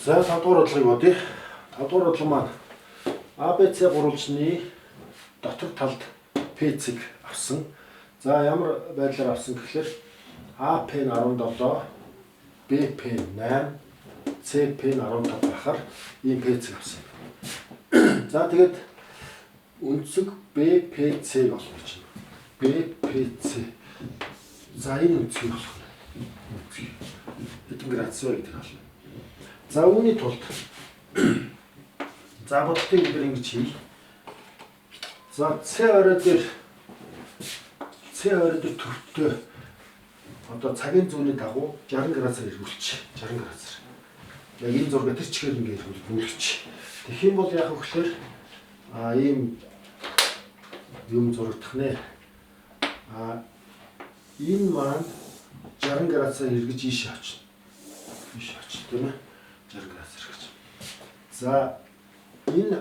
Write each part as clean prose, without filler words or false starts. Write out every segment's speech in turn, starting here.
За 5 дугаар бодлогыг бодъё. 5 дугаар бодлого маань ABC гурвалжны дотор талд P цэг авсан. За ямар байдлаар авсан гэхлээр AP нь 17, BP 8, CP нь 15 байхаар ийм P цэг авсан. За тэгээд өнцөг BPC-г олно гэж байна. BPC. За энэ өнцгийг олох нь. Өнцгийг. Хэдэн градус вэ гэдэг олно. За үүний тулд за бодлогыг бид ингэж хийе. За C орой дээр төвтэй одоо цагийн зүүнний дагуу 60 градусаар эргүүлчих. 60 градусаар. Яг энэ зураг тэр чигээр ингэ эргүүлчих. Тэгэх юм бол яах вэ гэхээр ийм юм зурагдах нэ. Энэ маань 60 градусаар эргэж ийшээ очно. Ийшээ очно, тийм ээ. 60 градусаар эргэж. За энэ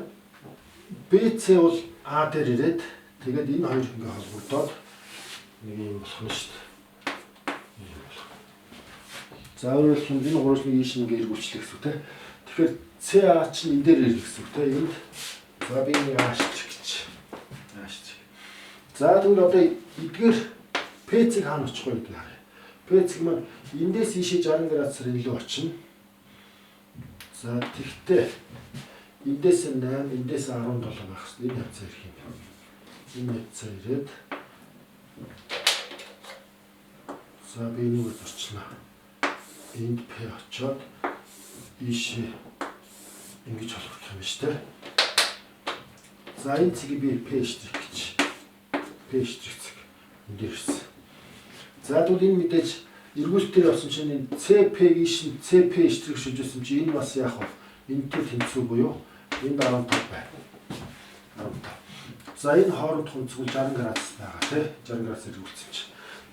BC бол А дээр ирээд тэгээд энэ хоёр ингээ холбогдоод нэг юм болох нь шүү дээ. Ийм болох. За өөрөөр хэлбэл энэ гурвалжныг ийш ингээ эргүүлчихлээ гэсэн үг тийм. Тэгэхээр CA чинь энэ дээр ирнэ гэсэн үг тийм. Энд за би нэг А штрих гэж. А штрих. За тэгвэл одоо эдгээр P-цэг хаана очих вэ гэдгийг харъя. P-цэг маань эндээс ийшээ 60 градусаар илүү очино. За тэгтээ эндээс 8, эндээс 17 байх хэрэгтэй. Энэ хавцаа ирэх юм байна. Энэ хавцаа ирээд за би энийг зурчихна. Энд P очоод ийшээ ингэж холбогдох юм биш үү? За энэ цэгийг би P штрих гэж. P штрих цэг энд ирсэн. За тэгвэл энэ мэдээж эргүүлэлтээр явсан чинь энэ CP-г ийш нь CP штрих шилжүүлсэн чинь энэ бас яах вэ? Энэтэй тэнцүү буюу энд 15 байна. 15. За энэ хоорондох өнцөг 60 градус байгаа тий 60 градус эргүүлсэн чинь.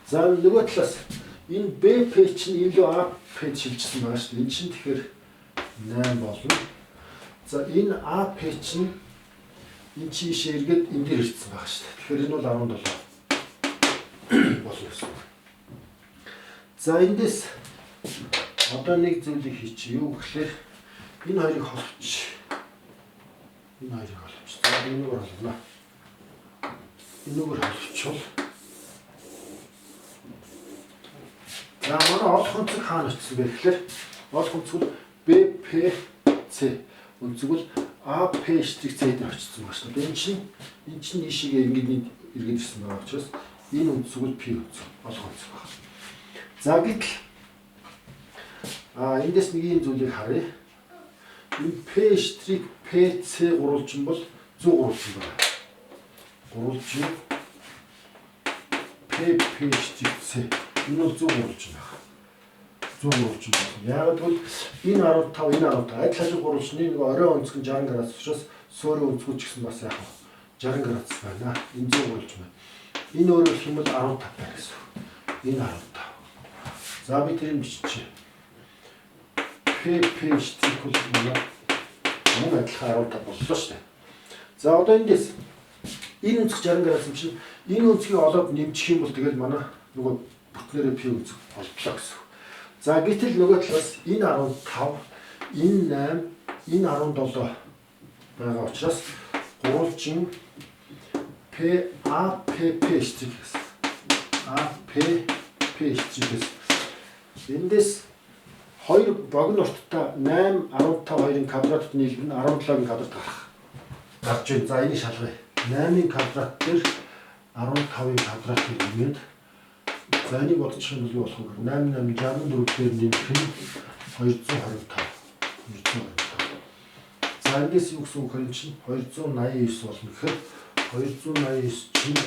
За нөгөө талаас энэ BP чинь илүү AP шилжсэн байгаа шүү дээ. Энэ чинь тэгэхээр 8 болно. За энэ AP чинь энэ чинь ийшээ эргээд энэ дээр ирсэн байгаа шүү дээ. Тэгэхээр энэ бол 17 болно гэсэн. За эндээс одоо нэг зүйлийг хийчих. Юу гэхээр энэ хоёрыг холбоч. Энэ хоёрыг холбоч. За энэгээр холбоно. Энэгээр холбочвол за манай олох өнцөг хаана очсон бэ гэхээр олох өнцөг нь BPC өнцөг бол AP штрих C дээр очсон байна шүү дээ. Энэ чинь ийшээгээ ингэж эргээд ирсэн байгаа учраас энэ өнцөг бол P өнцөг, олох өнцөг байна. За гэтэл эндээс нэг ийм зүйлийг харъя. Энэ P штрих PC гурвалжин бол зөв гурвалжин байна. Гурвалжин P P штрих C энэ бол зөв гурвалжин байна. Зөв гурвалжин байна. Яагаад гэвэл энэ 15, энэ 15 адил хажуу гурвалжны нэг орой өнцөг нь 60 градус учраас суурийн өнцгүүд ч гэсэн бас яах вэ? 60 градус байна. Энэ зөв гурвалжин байна. Энэ өөрөөр хэлэх юм бол 15 байна гэсэн үг. Энэ 15. За би тэрийг биччихье. P P штрих бол манай мөн адилхан 15 боллоо шүү дээ. За одоо эндээс энэ өнцөг 60 градус юм чинь энэ өнцгийг олоод нэмчих юм бол тэгэл манай нөгөө бүтнээрээ P өнцөг олдлоо гэсэн. За гэтэл нөгөө талаас энэ 15, энэ 8, энэ 17 байгаа учраас гурвалжин P A P P штрих гэсэн. A P P штрих гэсэн. Эндээс хоёр богино урттай 8 15 хоёрын квадратд нийлбэр нь 17-гийн квадрат гарч байна. За энийг шалгая. 8-ын квадрат дээр 15-ын квадратыг нэмээд за энийг бодчих юм бол юу болох вэ? 8 8 64 дээр нэмэх нь 225. 225. За эндээс юу гэсэн үг вэ? Энэ чинь 289 болно гэхээр 289 чинь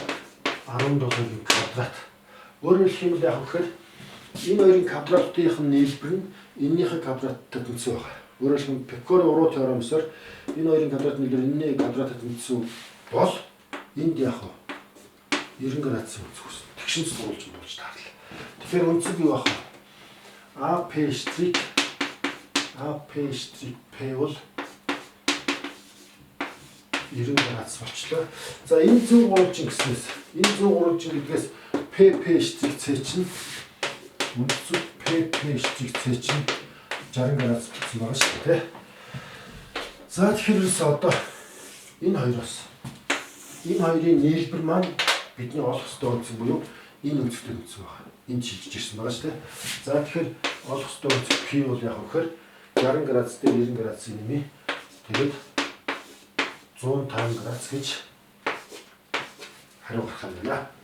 17-гийн квадрат. Өөрөөр хэлэх юм бол яах вэ гэхээр энэ хоёрын квадратынх нь нийлбэр нь энэнийхээ квадраттай тэнцүү байгаа. Өөрөөр хэлбэл Пифагорын уруу теоремсоор энэ хоёрын квадрат нийлбэр энэний квадраттай тэнцүү бол энд яах вэ? 90 градусын өнцөг үүснэ. Тэгшин гурвалжин болж таарлаа. Тэгэхээр өнцөг юу байх вэ? AP штрих AP штрих P бол 90 градус болчлоо. За энэ зөв гурвалжин гэснээс энэ зөв гурвалжин гэдгээс PP штрих C чинь өнцөг PP штрих C чинь 60 градус гэсэн байгаа шүү дээ, тий. За, тэгэхээр ерөөсөө одоо энэ хоёроос энэ хоёрын нийлбэр маань бидний олох ёстой өнцөг буюу энэ өнцөгтэй өнцөг байна. Энэ шилжиж ирсэн байгаа шүү дээ. За, тэгэхээр олох ёстой өнцөг P бол яг вэхээр 60 градус дээр 90 градусын нэмээ. Тэгээд 105 градус гэж хариу гарах юм байна.